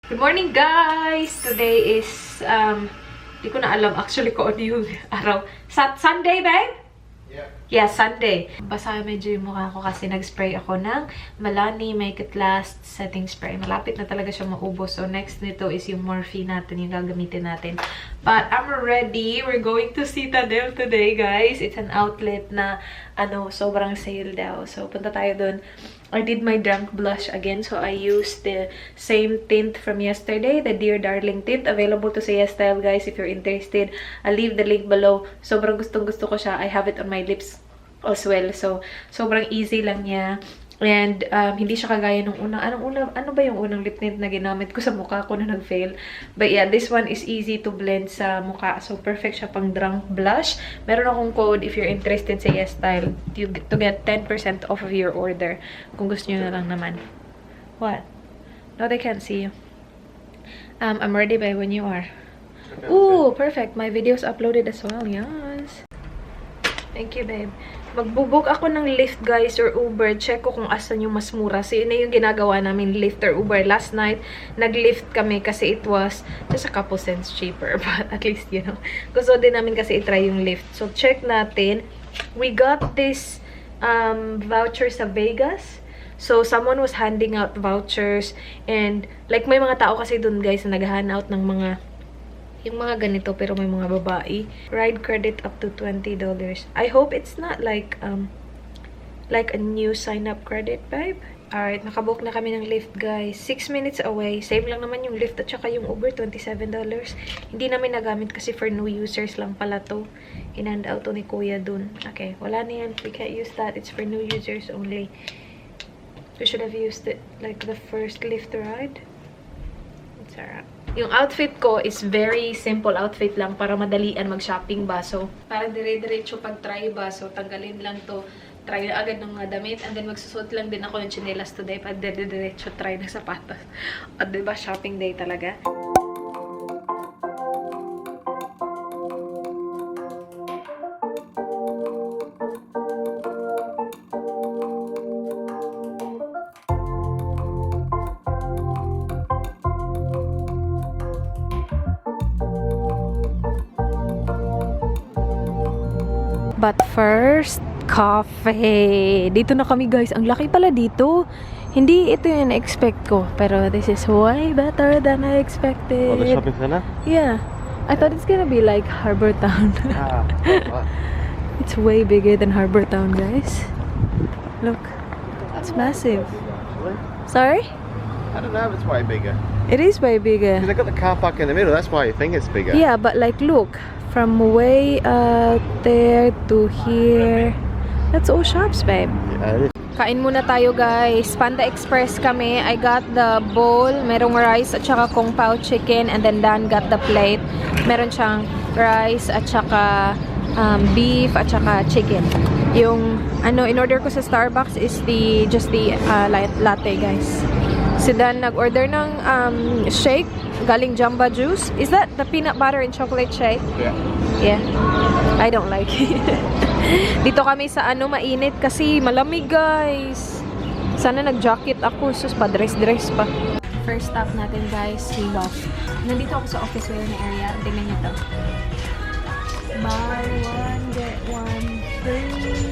Good morning, guys! Today is, di ko na alam actually kung ano yung araw. Sunday, babe? Yeah, Sunday. Basa medyo yung mukha ko kasi nag-spray ako ng Milani Make It Last Setting Spray. Malapit na talaga siya maubos. So, next nito is yung Morphe natin, yung gagamitin natin. But I'm ready. We're going to Citadel today, guys. It's an outlet na, sobrang sale daw. So, punta tayo dun. I did my Drunk Blush again. So, I used the same tint from yesterday. The Dear Darling tint. Available to sa YesStyle, guys. If you're interested, I'll leave the link below. Sobrang gustong-gusto ko siya. I have it on my lips as well. So, sobrang easy lang niya. And, hindi siya kagaya nung unang, ano ba yung unang lip tint na ginamit ko sa mukha ko na nag-fail? But yeah, this one is easy to blend sa mukha. So, perfect siya pang drunk blush. Meron akong code if you're interested sa YesStyle to get 10% off of your order. Kung gusto nyo na lang naman. What? No, they can't see you. I'm ready by when you are. Ooh, perfect. My video's uploaded as well. Yes. Thank you, babe. Magbubuk ako ng Lyft, guys, or Uber. Check ko kung asan yung mas mura. So, yun na yung ginagawa namin, Lyft or Uber. Last night, nag-Lyft kami kasi it was just a couple cents cheaper. But at least, gusto din namin kasi itry yung Lyft. So, check natin. We got this voucher sa Vegas. So, someone was handing out vouchers. And, like, may mga tao kasi dun, guys, na nag-hand out ng yung mga ganito, pero may mga babae. Ride credit up to $20. I hope it's not like a new sign-up credit, babe. Alright, nakabook na kami ng Lyft, guys. 6 minutes away. Same lang naman yung Lyft at saka yung Uber, $27. Hindi namin nagamit kasi for new users lang pala to. Hinand out to ni Kuya dun. Okay, wala na yan. We can't use that. It's for new users only. We should have used it like the first Lyft ride. It's alright. Yung outfit ko is very simple outfit lang para madalian mag-shopping ba. So, para dire-diretso pag-try ba. So, tanggalin lang to. Try na agad ng mga damit. And then, magsusot lang din ako ng chinelas today. Pag dire-diretso try ng sapatos. At diba, shopping day talaga. But first, coffee. Dito na kami, guys. Ang laki pala dito. Hindi ito yung na-expect ko. Pero this is way better than I expected. Oh, the shopping center? Yeah. I thought it's gonna be like Harbour Town. It's way bigger than Harbour Town, guys. Look. It's massive. Sorry? I don't know if it's way bigger. It is way bigger. Because they've got the car park in the middle, that's why you think it's bigger. Yeah, but like, look. From way out there to here. That's all shops, babe. Yeah, it is. Kain muna tayo, guys. Panda Express kami. I got the bowl. Merong rice at saka kung pao chicken. And then Dan got the plate. Meron siyang rice at saka beef at saka chicken. Yung, in order ko sa Starbucks is just the latte, guys. Si Dan nag-order ng shake. Galing Jamba Juice. Is that the peanut butter and chocolate shake? Yeah. Yeah. I don't like it. Dito kami sa mainit kasi malamig, guys. Sana nag-jacket ako. Sus, pa-dress pa. First stop natin, guys, Loft. Nandito ako sa office wear na area. Tingnan nyo to. Buy one, get one free.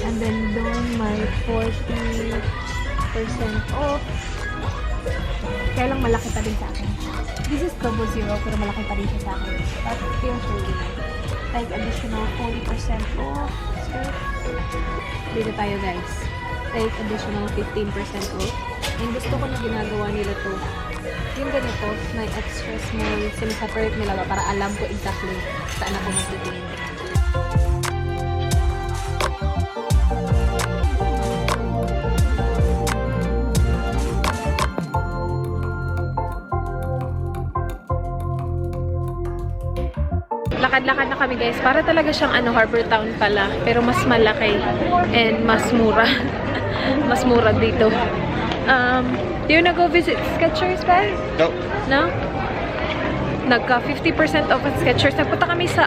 And then doon may 40% off. Kaya lang malaki pa din sa akin. This is 00 pero malaki pa din siya sa akin. But feels really nice. Like additional 40% off. Dito tayo, guys. Like additional 15% off. And gusto ko na ginagawa nila to. Yung ganito, may extra small sinaseparate nila ba para alam ko exactly saan ako magtitingin. Lakad-lakad na kami, guys. Para talaga siyang Harbour Town pala. Pero mas malaki. And mas mura. Mas mura dito. Do you wanna go visit Skechers, ba? No. No? Nagka 50% off at Skechers. Nagpunta kami sa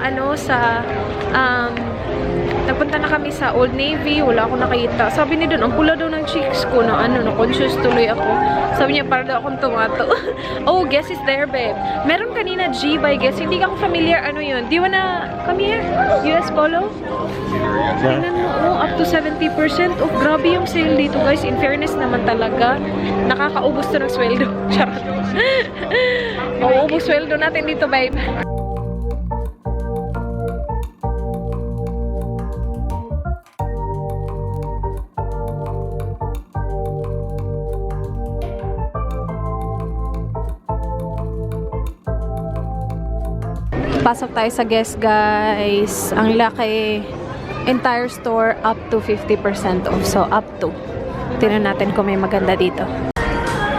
Napunta na kami sa Old Navy. Wala akong nakita. Sabi ni doon, ang pula daw ng cheeks ko na na-conscious tuloy ako. Sabi niya, para daw akong tomato. Oh, Guess is there, babe. Meron kanina G by Guess. Hindi ka familiar. Ano yun? Do you wanna come here? US Polo? Tingnan mo, up to 70% off. Grabe yung sale dito, guys. In fairness naman talaga, nakakaubos to ng sweldo. Charot. Mauubos sweldo natin dito, babe. Pasok tayo sa Guess, guys. Ang laki. Entire store up to 50% off. So, up to. Tingnan natin kung may maganda dito.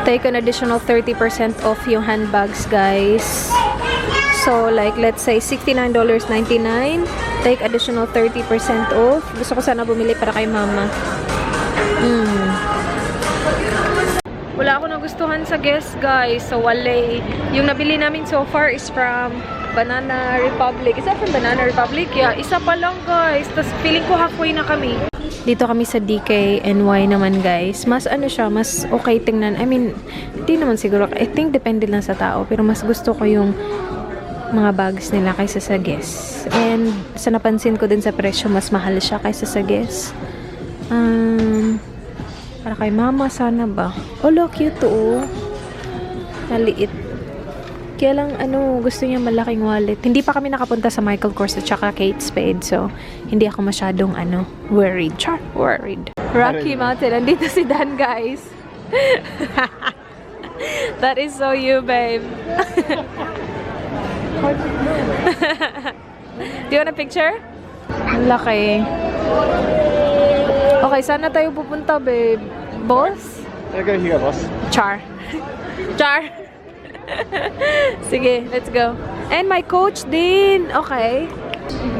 Take an additional 30% off yung handbags, guys. So, like, let's say $69.99. Take additional 30% off. Gusto ko sana bumili para kay mama. Wala ako nagustuhan sa Guess, guys. So, wale. Yung nabili namin so far is from Banana Republic. Is that from Banana Republic? Yeah, isa pa lang, guys. Tapos, feeling ko halfway na kami. Dito kami sa DKNY naman, guys. Mas ano siya, mas okay tingnan. I mean, hindi naman siguro. I think depende lang sa tao. Pero mas gusto ko yung mga bags nila kaysa sa Guess. And sa napansin ko din sa presyo, mas mahal siya kaysa sa Guess. Para kay mama, sana ba? Oh, look, cute to, oh. Maliit. Kaya lang, gusto niya malaking wallet. Hindi pa kami nakapunta sa Michael Kors at saka Kate Spade. So, hindi ako masyadong, worried. Worried. Rocky Mountain. Andito si Dan, guys. That is so you, babe. Do you want a picture? Ang laki. Okay, sana tayo pupunta, babe. Boss? Yeah, go here, boss. Char. Sige, let's go. And my Coach din. Okay.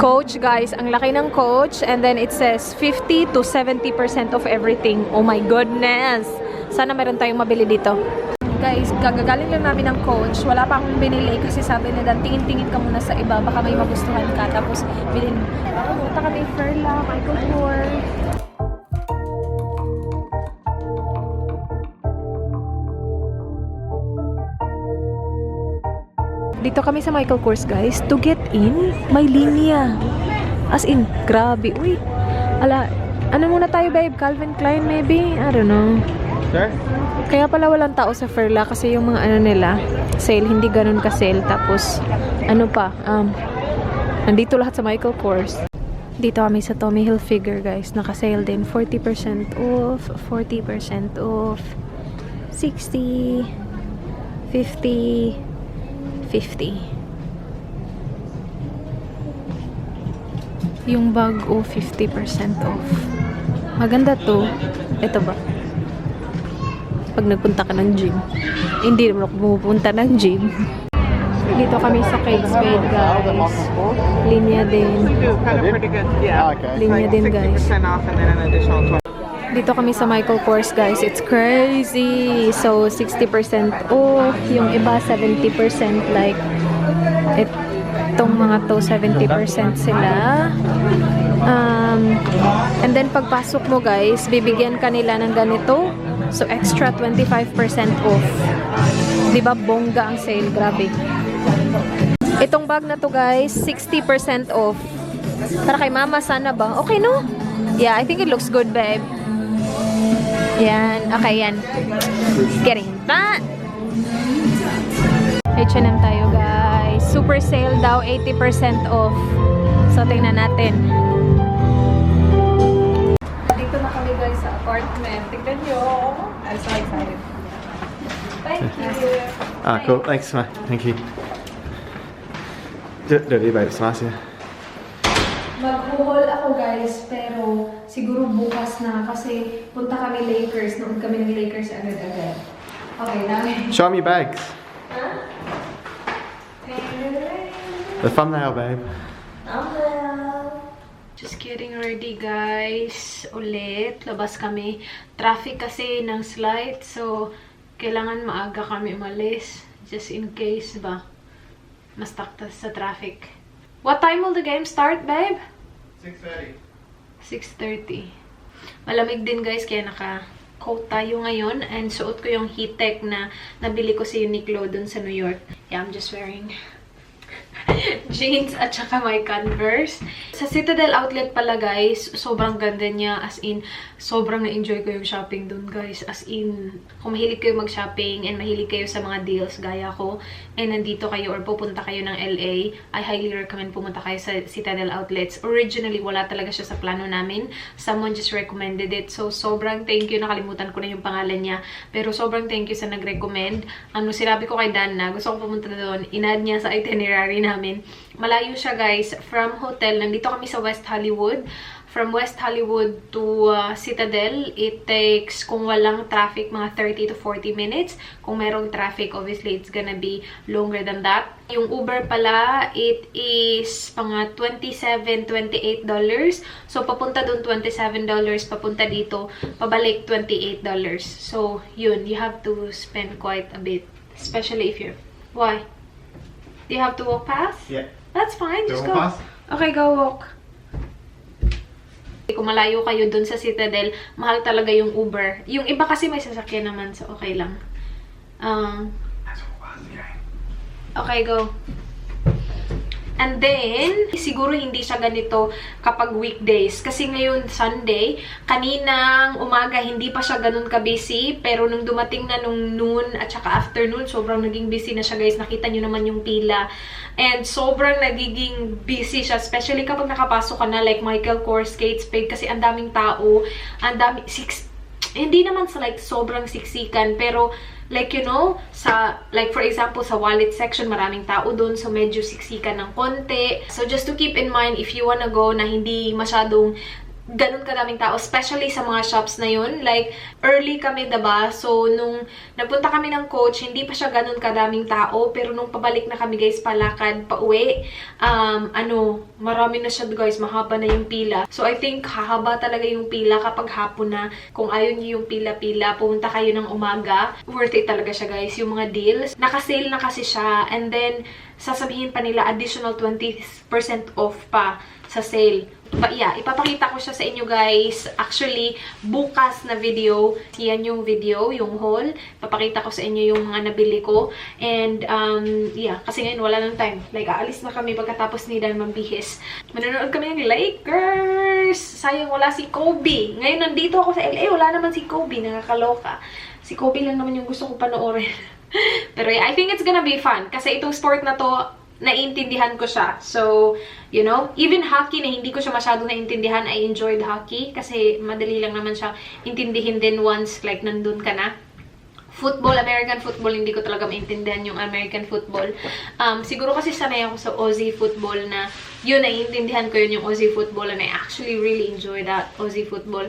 Coach, guys. Ang laki ng Coach. And then it says 50 to 70% of everything. Oh my goodness. Sana meron tayong mabili dito. Guys, gagagaling lang namin ng Coach. Wala pa akong binili kasi sabi nila, tingin-tingin ka muna sa iba. Baka may magustuhan ka. Tapos, bilhin mo. Punta kami Ferla, Michael Kors. Dito kami sa Michael Kors, guys. To get in, may linya. As in, grabe. Uy, ano muna tayo, babe? Calvin Klein, maybe? I don't know. Sure? Kaya pala walang tao sa Ferla kasi yung mga nila, sale, hindi ganun ka-sale. Tapos, nandito lahat sa Michael Kors. Dito kami sa Tommy Hilfiger, guys. Naka-sale din. 40% off, 40% off, 60, 50, 50. Yung bag, 50% off. Maganda to. Ito ba? Pag nagpunta ka ng gym. Hindi naman ako pupunta ng gym. Dito kami sa Kate Spade, guys. Linya din. Linya din, guys. Dito kami sa Michael Kors, guys. It's crazy. So, 60% off. Yung iba, 70%. Like, itong mga to, 70% sila. And then, pagpasok mo, guys, bibigyan ka nila ng ganito. So, extra 25% off. Diba, bongga ang sale. Grabe. Itong bag na to, guys, 60% off. Para kay mama, sana ba? Okay, no? Yeah, I think it looks good, babe. Yan. Okay, yan. Getting that. H&M tayo, guys. Super sale daw, 80% off. So, tingnan natin. Dito na kami, guys, sa apartment. Tingnan nyo. I'm so excited. Thank you. Cool. Thanks, man. Thank you. Dirty, babe. It's nice, yeah. Mag-haul ako, guys, pero siguro bukas na kasi punta kami Lakers. Noon kami ng Lakers agad-agad. Okay, now. Show me your bags. Huh? The thumbnail, babe. Just getting ready, guys. Ulit, labas kami. Traffic kasi ng slight, so kailangan maaga kami umalis. Just in case ba, mas taktas sa traffic. What time will the game start, babe? 6:30. 6:30. Malamig din guys, kaya naka-coat tayo ngayon. And suot ko yung heat tech na nabili ko sa Uniqlo dun sa New York. Yeah, I'm just wearing jeans at saka my Converse. Sa Citadel outlet pala guys, sobrang ganda niya. As in, sobrang na-enjoy ko yung shopping dun guys. As in, kung mahilig kayo mag-shopping and mahilig kayo sa mga deals gaya ko, and nandito kayo or pupunta kayo ng LA, I highly recommend pumunta kayo sa Citadel outlets. Originally, wala talaga siya sa plano namin. Someone just recommended it. So, sobrang thank you. Nakalimutan ko na yung pangalan niya. Pero sobrang thank you sa nag-recommend. Sinabi ko kay Dan na gusto kong pumunta doon. Inad niya sa itinerary namin. Malayo siya guys. From hotel, nandito kami sa West Hollywood. From West Hollywood to Citadel, it takes, kung walang traffic, mga 30 to 40 minutes. Kung merong traffic, obviously, it's gonna be longer than that. Yung Uber pala, it is mga $27, $28. So, papunta dun $27, papunta dito, pabalik $28. So, yun, you have to spend quite a bit. Especially if you're... Why? Do you have to walk past? Yeah. That's fine, just Go go. past? Okay, go walk. Kung malayo kayo dun sa Citadel, mahal talaga yung Uber. Yung iba kasi may sasakyan naman, so okay lang. Okay, go. And then, siguro hindi siya ganito kapag weekdays. Kasi ngayon, Sunday, kaninang umaga, hindi pa siya ganun ka-busy. Pero nung dumating na nung noon at saka afternoon, sobrang naging busy na siya, guys. Nakita nyo naman yung pila. And sobrang nagiging busy siya. Especially kapag nakapasok ka na, like Michael Kors, Kate Spade. Kasi ang daming tao. Ang dami, hindi naman sa like sobrang siksikan. Pero like, you know, like for example, sa wallet section, maraming tao dun. So, medyo siksikan ng konti. So, just to keep in mind, if you wanna go na hindi masyadong ganun kadaming tao, especially sa mga shops na yun. Like, early kami, diba? So, nung nagpunta kami ng coach, hindi pa siya ganun kadaming tao. Pero nung pabalik na kami, guys, palakad, pauwi, marami na siya, guys. Mahaba na yung pila. So, I think, hahaba talaga yung pila kapag hapon na. Kung ayaw niyo yung pila-pila, pumunta kayo ng umaga. Worth it talaga siya, guys. Yung mga deals. Naka-sale na kasi siya. And then, sasabihin pa nila, additional 20% off pa sa sale. But yeah, ipapakita ko siya sa inyo guys. Actually, bukas na video. Yan yung video, yung haul. Ipapakita ko sa inyo yung mga nabili ko. And yeah, kasi ngayon wala nang time. Like, aalis na kami pagkatapos ni Dan mambihis. Manonood kami ng Lakers! Sayang wala si Kobe. Ngayon nandito ako sa LA, wala naman si Kobe. Nakakaloka. Si Kobe lang naman yung gusto ko panoorin. Pero yeah, I think it's gonna be fun. Kasi itong sport na to, naiintindihan ko siya. So, you know, even hockey na hindi ko siya masyadong naintindihan, I enjoyed hockey kasi madali lang naman siya intindihin din once like nandun ka na. Football, American football, hindi ko talaga maintindihan yung American football. Siguro kasi sanay ako sa Aussie football na yun, naiintindihan ko yun yung Aussie football and I actually really enjoy that Aussie football.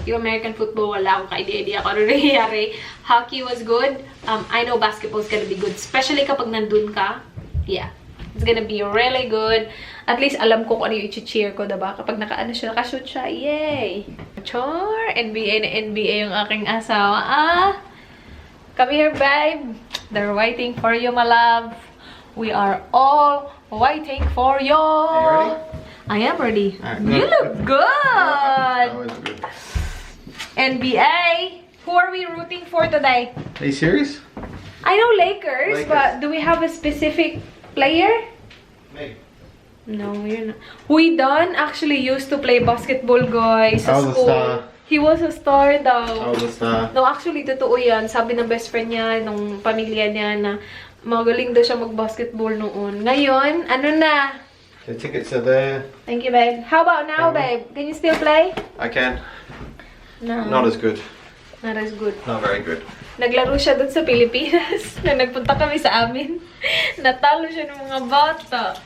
Yung American football, wala akong ka-idea kung ano nangyayari. Hockey was good. I know basketball is gonna be good, especially kapag nandun ka. Yeah. It's gonna be really good. At least alam ko kung ano yung i-cheer ko, diba? Kapag nakashoot siya, yay! Char! NBA na NBA yung aking asawa. Come here, babe. They're waiting for you, my love. We are all waiting for you. Are you ready? I am ready. Alright, You look good! Always good. NBA! Who are we rooting for today? Are you serious? I know Lakers, but do we have a specific player? Me. No, you're not. We Don actually used to play basketball, guys, sa I was a school. star. He was a star daw. I was a star. No, actually, totoo yan. Sabi ng best friend niya, nung pamilya niya, na magaling daw siya mag-basketball noon. Ngayon, ano na? The tickets are there. Thank you, babe. How about now, babe? Can you still play? I can. No. Not as good. Not as good. Not very good. Naglaro siya dun sa Pilipinas. Na nagpunta kami sa amin. Natalo siya ng mga bata.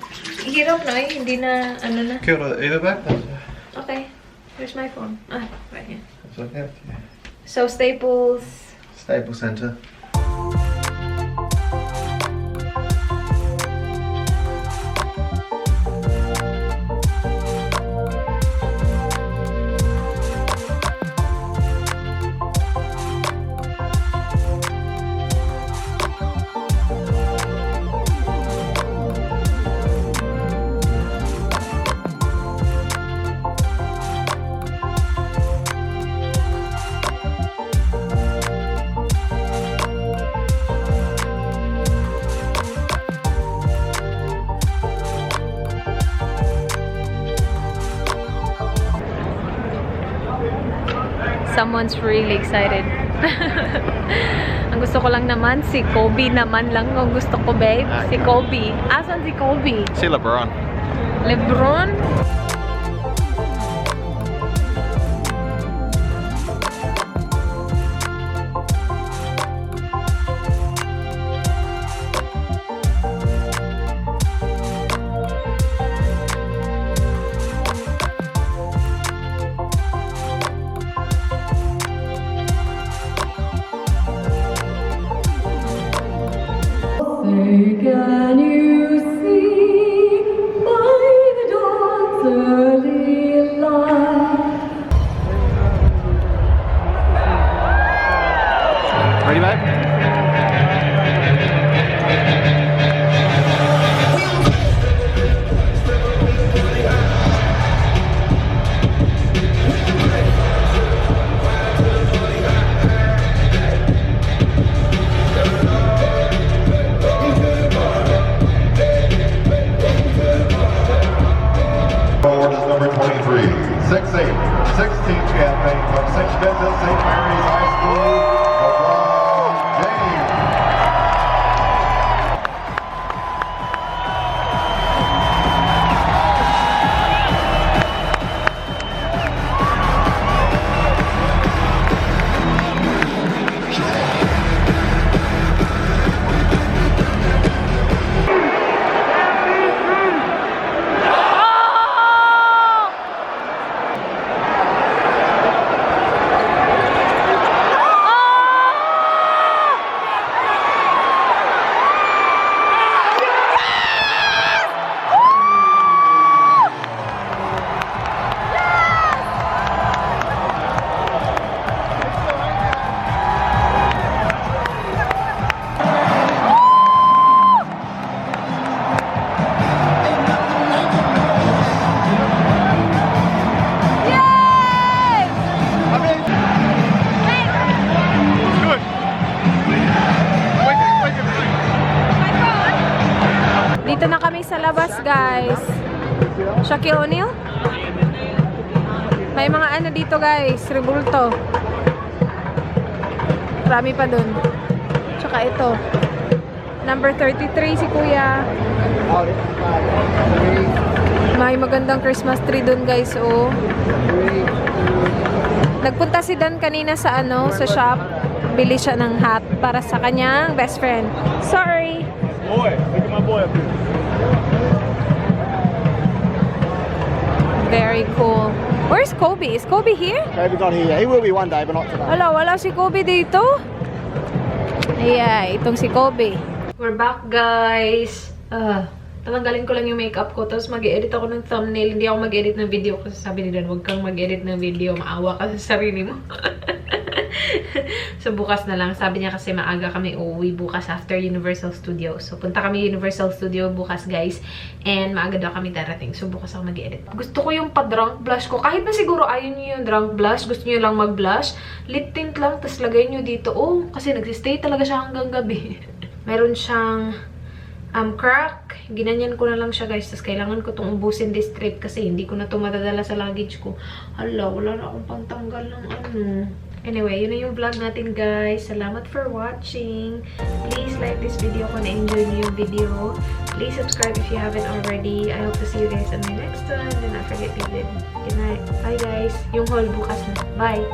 Hirap na eh. Hindi na, ano na. Kia ora, Eva back. Okay. Here's my phone. Right here. That's okay. Yeah. So, Staples. Staples Center. Someone's really excited. Ang gusto ko lang naman, si Kobe naman lang ang gusto ko, babe. Si Kobe. Asan si Kobe? See LeBron. LeBron? Can you see by the dawn's early light? Ready, babe? Forward is number 23, 6'8", 16th campaign from St. Vincent St. Mary's High School, LeBron James. Dito na kami sa labas, guys. Shaquille O'Neal? May mga ano dito, guys. Rebulto. Marami pa dun. Tsaka ito. Number 33 si Kuya. May magandang Christmas tree dun, guys. Oh. Nagpunta si Dan kanina sa ano, sa shop. Bili siya ng hat para sa kanyang best friend. Sorry. Boy, look at my boy up here. Very cool. Where's Kobe? Is Kobe here? Kobe's not here. He will be one day, but not today. Wala si Kobe dito. Yeah, itong si Kobe. We're back, guys. Tatanggalin ko lang yung makeup ko, tapos mag-edit ako ng thumbnail. Hindi ako mag-edit ng video kasi sabi ni Dan, huwag kang mag-edit ng video. Maawa ka sa sarili mo. So, bukas na lang. Sabi niya kasi maaga kami uuwi bukas after Universal Studios. So, punta kami Universal Studio bukas, guys. And maaga daw kami darating. So, bukas ako mag-edit. Gusto ko yung pa-drunk blush ko. Kahit na siguro ayaw niyo yung drunk blush, gusto niyo lang mag-blush, lip tint lang, tapos lagay niyo dito. Oh, kasi nagsistay talaga siya hanggang gabi. Meron siyang crack. Ginanyan ko na lang siya, guys. Tapos kailangan ko itong ubusin this trip kasi hindi ko na ito madadala sa luggage ko. Hala, wala na akong pantanggal ng ano. Anyway, yun na yung vlog natin, guys. Salamat for watching. Please like this video kung na-enjoy niyo yung video. Please subscribe if you haven't already. I hope to see you guys on my next one. Do not forget to leave. Good night. Bye, guys. Yung haul bukas na. Bye.